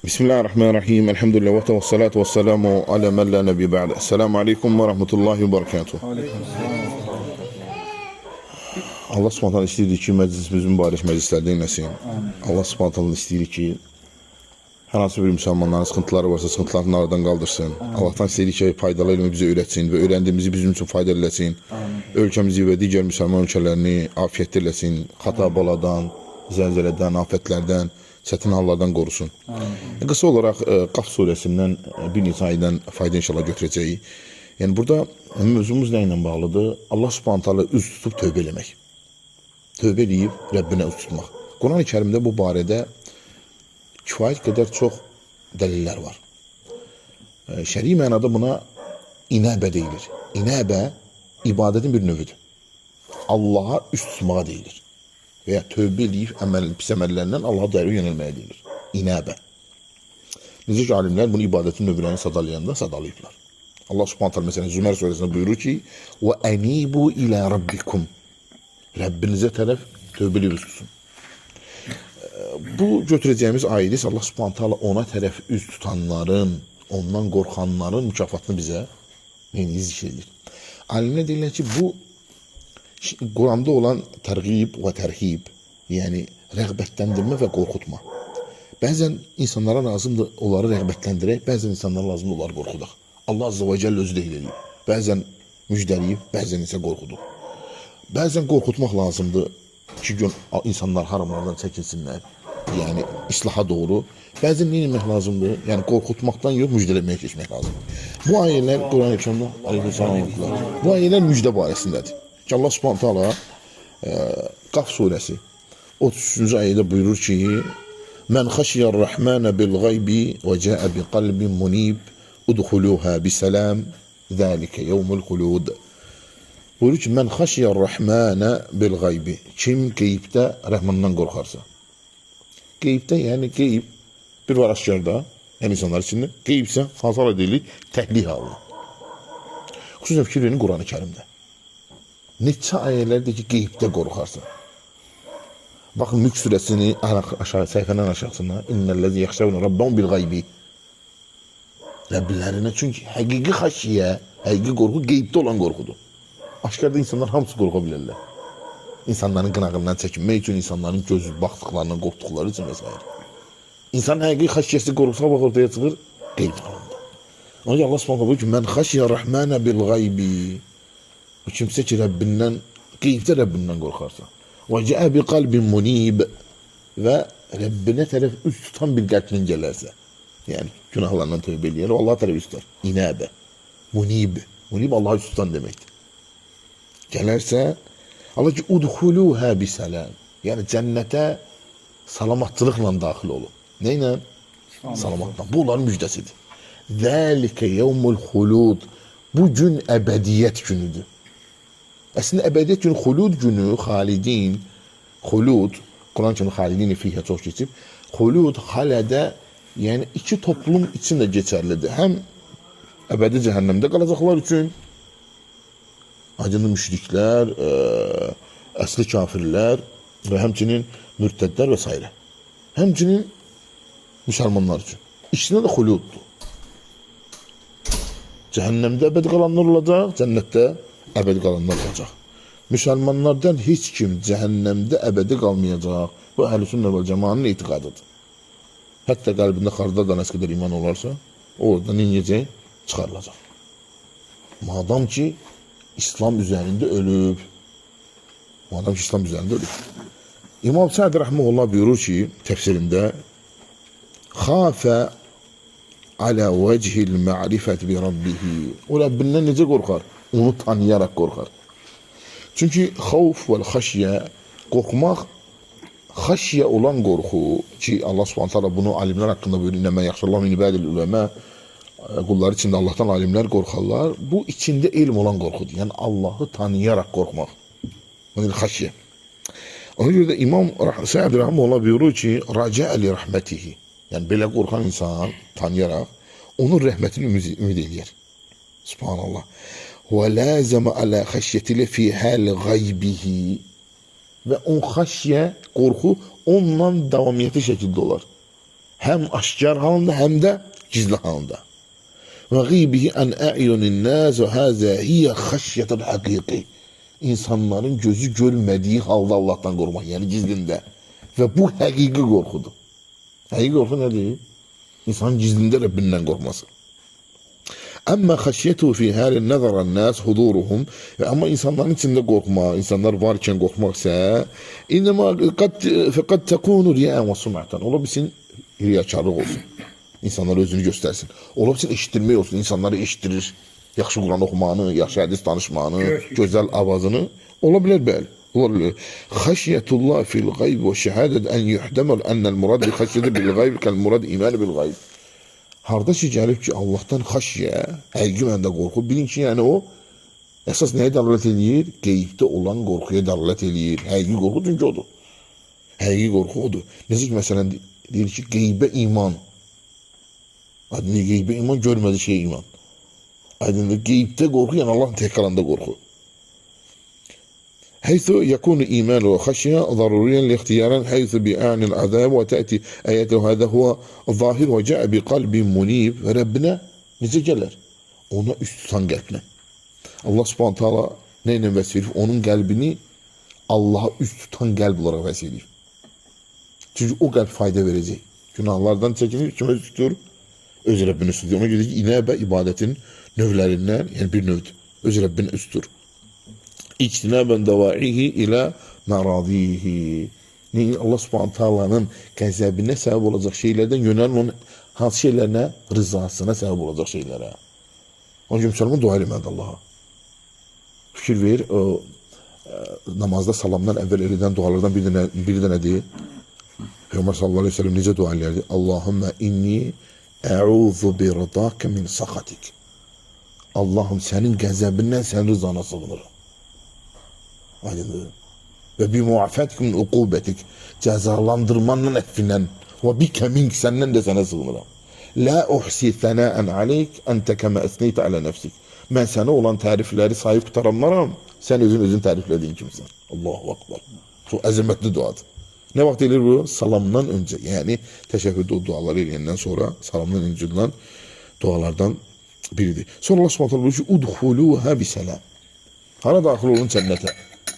Bismillahirrahmanirrahim. Elhamdülillah ve salatu ve selamu ala men la nebi ba'de. Esselamu aleyküm ve rahmetullahi ve berekatuhu. Allah Subhanahu taala istəyir ki, məclisimiz mübarək məclislərdə eləsin. Allah Subhanahu taala istəyir ki, hər hansı bir müsəlmanların sıxıntıları varsa sıxıntılarını aradan qaldırsın. Allahdan istəyirik ki, faydalı elmi bizə öyrətsin və öyrəndiyimizi bizim üçün faydalı eləsin. Ölkəmizi və digər müsəlman ölkələrini afiyyətli eləsin. Xata baladan, zəlzələdən, afətlərdən, çətin hallardan qorusun. Qısa olaraq Qaf surəsindən bir neçə ayədən fayda inşallah götürəcəyik. Yəni burada mövzumuz nə ilə bağlıdır? Allah Subhanahu taala üz tutub tövbə eləmək. Tövbə eləyib Rəbbinə üz tutmaq. Quran-ı Kərimdə bu barədə kifayət qədər çox dəlillər var. Şəri mənada buna inəbə deyilir. İnəbə ibadətin bir növüdür. Allaha üz tutmağa deyilir. Və ya tövbə eləyib əməl, pis əməllərindən Allaha doğru yönəlməyə deyilir. İnəbə. Necə ki alimlər bunu ibadətin növlərini sadalayanda sadalayıblar. Allah Subhanahu taala məsələn Zümər surəsində buyurur ki: "Və enibu ilə rabbikum." Rəbbinizə tərəf tövbə eləyib üz tutun. Bu götürəcəyimiz ayədə isə Allah Subhanahu taala ona tərəf üz tutanların, ondan qorxanların mükafatını bizə neyini zikr edir. Alimlər deyirlər ki, bu Quranda olan tərğib və tərhib, yəni rəğbətləndirmə və qorxutma. Bəzən insanlara lazımdır onları rəğbətləndirək, bəzən insanlara lazımdır onları qorxudaq. Allah Azza və Cəllə özü də elə eləyib. Bəzən müjdələyib, bəzən isə qorxudur. Bəzən qorxutmaq lazımdır ki, gün insanlar haramlardan çəkinsinlər. Yəni islaha doğru. Bəzən nə etmək lazımdır? Yəni qorxutmaqdan yox, müjdələməyə keçmək lazımdır. Bu ayələr Quran-ı Kərimdə aleykümselam. Bu ayələr müjdə barəsindədir. Ki Allah Subhanahu taala Qaf surəsi 33-cü ayədə buyurur ki: "Mən xəşiyər-Rəhmənə bil-gaybi və cəə bi qalbin munib, udxuluha bisalam, zəlikə yevmul xulud." Buyurur ki, mən xəşiyər-Rəhmənə bil-gaybi. Kim qeybdə Rəhmandan qorxarsa. Qeybdə, yəni qeyb bir var aşkarda, yəni insanlar içində. Qeyb isə hansı hala deyilir? Təhlih halı. Xüsusən fikir verin Quran-ı Kərimdə. Neçə ayələrdir ki, qeybdə qorxarsan. Baxın Mülk surəsini aşağı səhifənin aşağısına İnnellezî yexşevne rabbahum bil gaybi. Rəblərinə çünki həqiqi xəşiyə, həqiqi qorxu qeybdə olan qorxudur. Aşkarda insanlar hamısı qorxa bilərlər. İnsanların qınağından çəkinmək üçün, insanların göz baxdıqlarından qorxduqları üçün və s. İnsanın həqiqi xəşiyəsi qorxusu bax ortaya çıxır qeyb halında. Ona görə Allah Subhanahu buyurur ki, "Mən xəşiyə Rəhmənə bil gaybi." O kimsə ki Rəbbindən qeybdə Rəbbindən qorxarsa. Və cəə bi qalbin munib və Rəbbinə tərəf üz tutan bir qəlblə gələrsə. Yəni günahlarından tövbə eləyər, o Allaha tərəf üz tutar. İnəbə. Munib. Munib Allaha üz tutan deməkdir. Gələrsə Allah ki udxuluha bisalam. Yəni cənnətə salamatçılıqla daxil olun. Nə ilə? Salamatla. Bu onların müjdəsidir. Zəlikə yevmul xulud. Bu gün əbədiyyət günüdür. Əslində əbədiyyət günü xulud günü, xalidin, xulud, Quran-ı Kərimdə xalidin fiyhə çox keçib. Xulud xalədə, yəni iki toplum üçün də keçərlidir. Həm əbədi cəhənnəmdə qalacaqlar üçün, aydınlı müşriklər, əsli kafirlər və həmçinin mürtədlər və s. Həmçinin müsəlmanlar üçün. İkisində də xuluddur. Cəhənnəmdə əbədi qalanlar olacaq, cənnətdə əbədi qalanlar olacaq. Müsəlmanlardan heç kim cəhənnəmdə əbədi qalmayacaq. Bu əhl-i sünnə vəl cəmanın etiqadıdır. Hətta qəlbində xardal danəsi qədər iman olarsa, o orada nə edəcək? Çıxarılacaq. Madam ki İslam üzərində ölüb. Madam ki İslam üzərində ölüb. İmam Sa'd rahimehullah buyurur ki təfsirində xafə alə vechil ma'rifət bi rabbihi. O Rəbbindən necə qorxar? Onu tanıyaraq qorxar. Çünki xavf və xəşyə qorxmaq xəşyə olan qorxu ki Allah Subhanahu taala bunu alimlər haqqında buyurur. İnnəmə yaxşallahu min ibadil uləmə qulları içində Allahdan alimlər qorxarlar. Bu içində elm olan qorxudur. Yəni Allahı tanıyaraq qorxmaq. Bu xəşyə. Ona görə də İmam Sa'd rahimehullah buyurur ki, racə li rəhmətihi. Yəni belə qorxan insan tanıyaraq onun rəhmətini ümid eləyər. Subhanallah. Və lazəmə alə xəşyətilə fi hal qaybihi. Və on xəşyə, qorxu onunla davamiyyəti şəkildə olar. Həm aşkar halında, həm də gizli halında. Və gıybihi an a'yunin nas və hazə hiyə xəşyətul həqiqi. İnsanların gözü görmədiyi halda Allahdan qorxmaq, yəni gizlində. Və bu həqiqi qorxudur. Həqiqi qorxu nədir? İnsanın gizlində Rəbbindən qorxması. Əmmə xəşyətu fi halin nəzərən nas huduruhum. Amma insanların içində qorxma, insanlar varkən qorxmaq isə innema qad fəqad takunu riya'an və sum'atan. Ola bilsin riyakarlıq olsun. İnsanlar özünü göstərsin. Ola bilsin eşitdirmək olsun, insanları eşitdirir. Yaxşı Quran oxumağını, yaxşı hədis danışmağını, gözəl avazını. Ola bilər bəli. Ola bilər. Xəşyətullah fil qeyb və şəhadət ən yuhtəməl ennel murad bi xəşyəti bil qeyb kəl murad iman bil qeyb. Harda ki gəlib ki Allahdan xəşyə, həqiqi məndə qorxu, bilin ki, yəni o əsas nəyə dəlalət eləyir? Qeybdə olan qorxuya dəlalət eləyir. Həqiqi qorxu çünki odur. Həqiqi qorxu odur. Necə ki məsələn deyir ki, qeybə iman. Aydındır, qeybə iman görmədiyi şeyə iman. Aydındır, qeybdə qorxu, yəni Allahın tək qalanda qorxu. حيث يكون إيمان وخشية ضروريا لاختيارا حيث بأعن العذاب وتأتي آياته هذا هو الظاهر وجاء بقلب منيب Rəbbinə necə gələr? Ona üst tutan qəlblə. Allah Subhanahu taala nə ilə vəsf edir? Onun qəlbini Allaha üst tutan qəlb olaraq vəsf edir. Çünki o qəlb fayda verəcək. Günahlardan çəkinir, kimə üst tutur? Öz Rəbbini üst tutur. Ona görə ki, inəbə ibadətin növlərindən, yəni bir növdür. Öz Rəbbini üst tutur. İctinabən davaihi ilə məradihi. Allah Subhanahu taalanın qəzəbinə səbəb olacaq şeylərdən yönəlin onun hansı şeylərinə? Rızasına səbəb olacaq şeylərə. Onun üçün müsəlman dua eləməlidir Allaha. Fikir ver, o, namazda salamdan əvvəl edilən dualardan biri də nədir? Peyğəmbər sallallahu əleyhi və səlləm necə dua eləyərdi? Allahümme inni əuzu bi ridaka min saxatik. Allahım sənin qəzəbindən sənin rızana sığınıram. Aydındır. Və bi muafətik min uqubətik. Cəzalandırmanla əffindən və bikə mink səndən də sənə sığınıram. La uhsi thənəən aleyk ente kəmə əsneytə alə nəfsik. Mən sənə olan tərifləri sayıb qutaranmaram. Sən özün təriflədiyin kimsən. Allahu akbar. Çox əzəmətli duadır. Nə vaxt edir bu? Salamdan öncə. Yəni təşəhhüdə o duaları eləyəndən sonra salamdan öncə edilən dualardan biridir. Sonra Allah Subhanahu taala buyurur ki: "Udxuluha bisalam." Hara daxil olun cənnətə?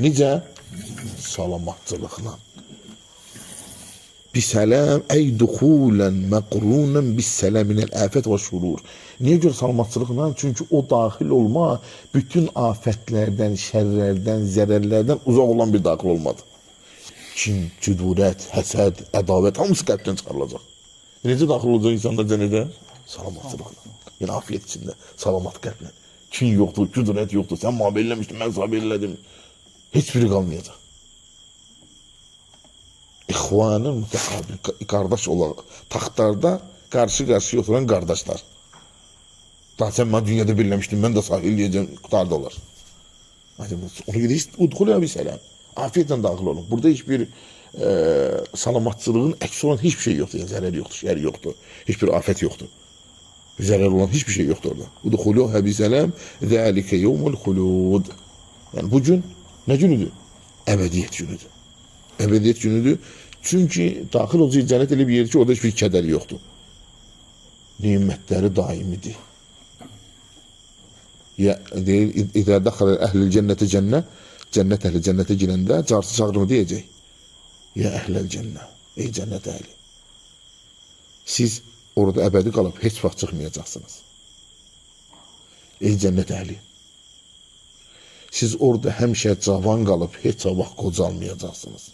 Necə? Salamatçılıqla. Bisələm, ey duxulən məqrunən bissələm minəl afət və şurur. Niyə görə salamatçılıqla? Çünki o daxil olma bütün afətlərdən, şərlərdən, zərərlərdən uzaq olan bir daxil olmadır. Kin, cüdurət, həsəd, ədavət hamısı qəlbdən çıxarılacaq. Necə daxil olacaq insanlar cənnətə? Salamatçılıqla. Yəni afiyyət içində, salamat qəlblə. Kin yoxdur, cüdurət yoxdur. Sən mənə belə eləmişdin, mən sana belə elədim. Heç biri qalmayacaq. İxvanın mütəqabil qardaş olaraq taxtlarda qarşı-qarşıya oturan qardaşlar. Daha sən mənə dünyada belə eləmişdin, mən də sağ eləyəcəm, qutardı olar. Ona görə heç udxulu bir sələm. Afiyyətlə daxil olun. Burada heç bir salamatçılığın əksi olan heç bir şey yoxdur. Yəni zərər yoxdur, şər yoxdur. Heç bir afət yoxdur. Zərər olan heç bir şey yoxdur orada. Udxuluha bisələm, zəlikə yevmul xulud. Yəni bu gün nə günüdür? Əbədiyyət günüdür. Əbədiyyət günüdür. Çünki daxil olacaq cənnət elə bir yerdir ki, orada heç bir kədər yoxdur. Nemətləri daimidir. Ya deyir, İzə dəxələ əhlül cənnətə cənnə, cənnət əhli cənnətə girəndə carçı çağırma deyəcək. Ya əhləl cənnə, ey cənnət əhli. Siz orada əbədi qalıb heç vaxt çıxmayacaqsınız. Ey cənnət əhli. Siz orada həmişə cavan qalıb heç vaxt qocalmayacaqsınız.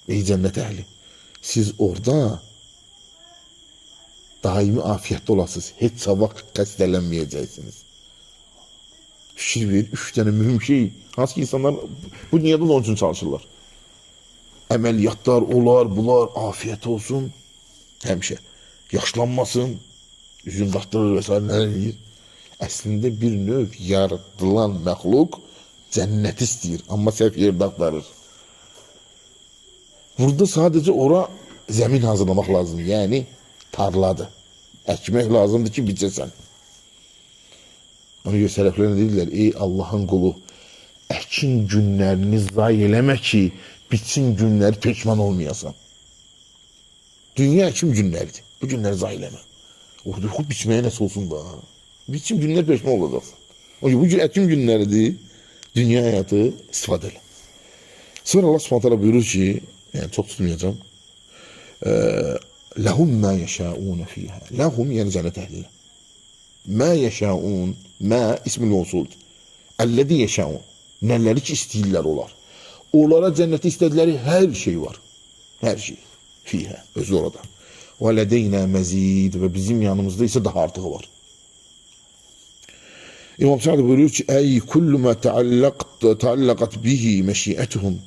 Ey cənnət əhli. Siz orada daimi afiyyətdə olasınız. Heç vaxt xəstələnməyəcəksiniz. Fikir ver, üç dənə mühüm şey. Hansı ki insanlar bu dünyada da onun üçün çalışırlar. Əməliyyatlar, olar, bunlar, afiyyət olsun. Həmişə. Yaşlanmasın, üzün qatdırır və s. nələr eləyir. Əslində bir növ yaradılan məxluq cənnəti istəyir, amma səhv yerdə axtarır. Burada sadəcə ora zəmin hazırlamaq lazımdır. Yəni tarladır. Əkmək lazımdır ki, biçəsən. Ona görə sələflər nə deyirlər? Ey Allahın qulu, əkin günlərini zay eləmə ki, biçin günləri peşman olmayasan. Dünya əkim günləridir. Bu günləri zayi eləmə. Orada yox, biçməyə nəsə olsun da. Biçim günlər peşman olacaqsan. O ki, bu gün əkim günləridir. Dünya həyatı istifadə elə. Sonra Allah Subhanahu taala buyurur ki, yəni çox tutmayacağam. Lehum ma yeşaun fiha. Lehum yəni cənnət əhlinə. Ma yeşaun, ma ismül mevsuldur. Əlləzi yeşaun. Nələri ki istəyirlər onlar. Onlara cənnətdə istədikləri hər şey var. Hər şey. Fiha. Özü orada. Və lədeynə məzid və bizim yanımızda isə daha artığı var. İmam Sa'd buyuruyor ki, ey kullu ma taallaqat bihi meşiyetuhum.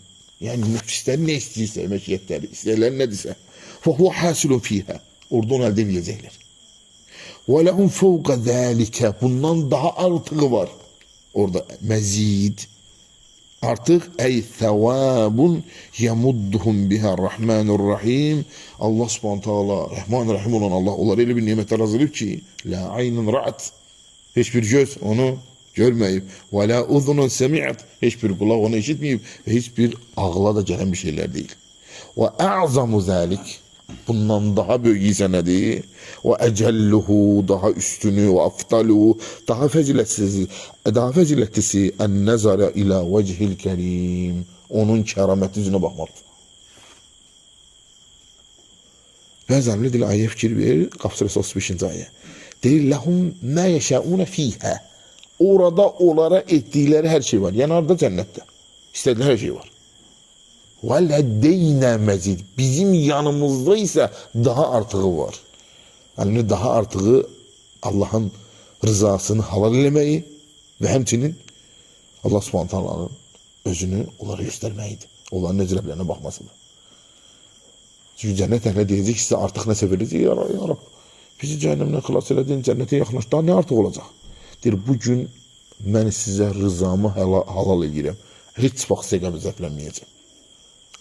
Yəni nefsləri nə istəyirsə, məşiyyətləri, istəkləri nədirsə, fe huve hasilun fiha. Orada onu əldə edəcəklər. Və lehum fevqa zalika. Bundan daha artığı var. Orada məzid artıq ey thawabun yamudduhum biha Rahmanur Rahim. Allah Subhanahu taala Rəhman Rəhim olan Allah onlara elə bir nemətlər hazırlayıb ki, la aynun ra'at. Heç bir göz onu görməyib. Və la uzunun semi'at. Heç bir qulaq onu eşitməyib və heç bir ağla da gələn bir şeylər deyil. Və a'zamu zalik. Bundan daha böyük isə nədir? Və ecəlluhu daha üstünü və afdaluhu daha fəzilətsiz, daha fəzilətlisi ən nəzara ila vechil kərim. Onun kəramətli üzünə baxmaqdır. Bəzən deyir ayə fikir verir, Qaf surəsi 35-ci ayə. Deyir lehum ma yeşaun fiha. Orada onlara etdikləri hər şey var. Yəni orada cənnətdə. İstədikləri hər şey var. Və lədeyna məzid. Bizim yanımızda isə daha artığı var. Yəni daha artığı Allahın rızasını halal eləməyi və həmçinin Allah Subhanahu taalanın özünü onlara göstərməyidir. Onların öz Rəblərinə baxmasıdır. Çünki cənnət əhlinə deyəcək ki, sizə artıq nəsə verəcək. Ya, ya Rəbb, bizi cəhənnəmdən xilas elədin, cənnətə yaxınlaş. Daha nə artıq olacaq? Deyir, bu gün mən sizə rızamı halal edirəm. Heç vaxt sizə qəzəblənməyəcəm.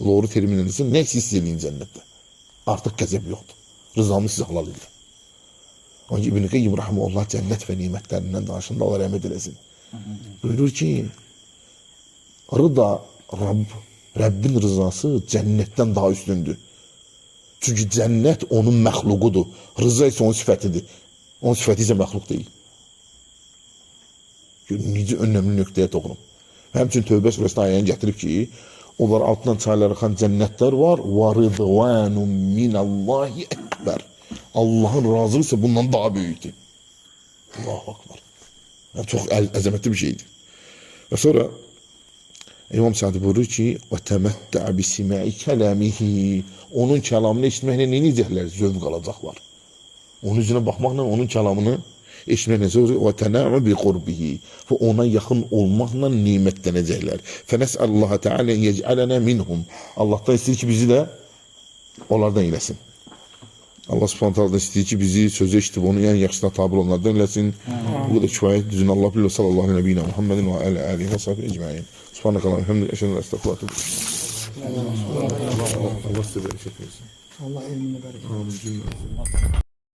Doğru terminlə nə hiss eləyin cənnətdə. Artıq qəzəb yoxdur. Rızamı sizə halal edirəm. Onun üçün İbn-i Qeyyim rahimehullah cənnət və nimətlərindən danışanda Allah rəhmət eləsin. Buyurur ki, rıda Rabb, Rəbbin rızası cənnətdən daha üstündür. Çünki cənnət onun məxluqudur. Rıza isə onun sifətidir. Onun sifəti isə məxluq deyil. Görün, necə önəmli nöqtəyə toxunub. Həmçinin Tövbə surəsində ayəni gətirib ki, onlar altından çaylar axan cənnətlər var. Və ridvanun minallahi əkbər. Allahın razılığı isə bundan daha böyükdür. Allahu akbar. Yəni, çox əzəmətli bir şeydir. Və sonra İmam Sa'di buyurur ki, və təməttə bi sima'i kəlamihi. Onun kəlamını eşitməklə nə edəcəklər? Zövq alacaqlar. Onun üzünə baxmaqla onun kəlamını eşitməklə zövq və tənə'u bi qurbihi. Və ona yaxın olmaqla nemətlənəcəklər. Fənəsəllaha Teala yec'alana minhum. Allahdan istəyir ki, bizi də onlardan eləsin. Allah Subhanahu taala istəyir ki, bizi sözü eşidib onun ən yaxşısına tabi olanlardan eləsin. Bu qədər kifayət. Düzün Allah bilir. Sallallahu aleyhi ve sellem Muhammedin və alə alihi və sahbihi ecmaîn. Subhanakallahumma ve bihamdike eşhedü en la ilahe illa ente estağfiruke. Allah size bereket versin. Allah ilmini bereket. Amin. Cümle.